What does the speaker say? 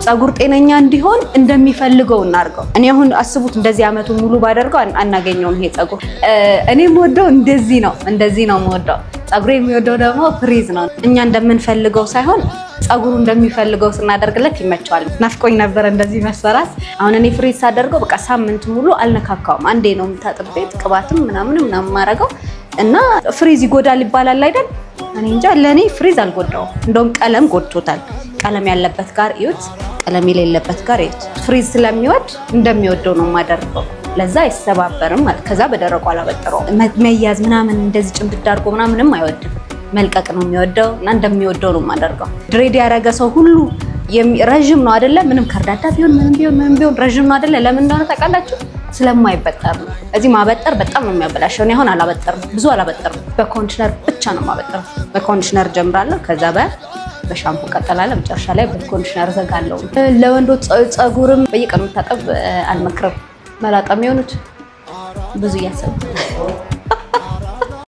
ጸጉር ጤነኛ እንዲሆን እንደሚፈልገው እናድርገው። እኔ አሁን አስቡት እንደዚህ አመቱ ሙሉ ባደርገው አናገኘውም። ይሄ ጸጉር እኔ የምወደው እንደዚህ ነው፣ እንደዚህ ነው የምወደው። ጸጉሬ የሚወደው ደግሞ frizz ነው። እኛ እንደምንፈልገው ሳይሆን ጸጉሩ እንደሚፈልገው ስናደርግለት ይመቸዋል። ናፍቆኝ ነበር እንደዚህ መሰራት። አሁን እኔ frizz ሳደርገው በቃ ሳምንት ሙሉ አልነካካውም። አንዴ ነው የምታጥቤት ቅባትም ምናምን ምናምን ማረገው እና frizz ይጎዳል ይባላል አይደል? እኔ እንጃ፣ ለእኔ frizz አልጎዳውም። እንደውም ቀለም ጎድቶታል። ቀለም ያለበት ጋር እዩት፣ ቀለም የሌለበት ጋር እዩት። Frizz ስለሚወድ እንደሚወደው ነው የማደርገው። ለዛ አይሰባበርም ማለት ከዛ በደረቁ አላበጥረውም። መያዝ ምናምን እንደዚህ ጭምድድ አድርጎ ምናምንም አይወድም። መልቀቅ ነው የሚወደው እና እንደሚወደው ነው የማደርገው። Dread ያደረገ ሰው ሁሉ ረዥም ነው አይደለ? ምንም ከርዳዳ ቢሆን፣ ምንም ቢሆን፣ ምንም ቢሆን ረዥም ነው አይደለ? ለምን እንደሆነ ታውቃላችሁ? ስለማይበጠር ነው። እዚህ ማበጠር በጣም ነው የሚያበላሸው። እኔ አሁን አላበጠርም፣ ብዙ አላበጠርም። በ conditioner ብቻ ነው የማበጠረው። በ conditioner ጀምራለሁ፣ ከዛ በሻምፖ ቀጠላለሁ፣ መጨረሻ ላይ በ conditioner ዘጋለሁ። ለወንዶች ፀጉርም በየቀኑ መታጠብ አልመክርም። መላጣ የሚሆኑት ብዙ እያሰቡ።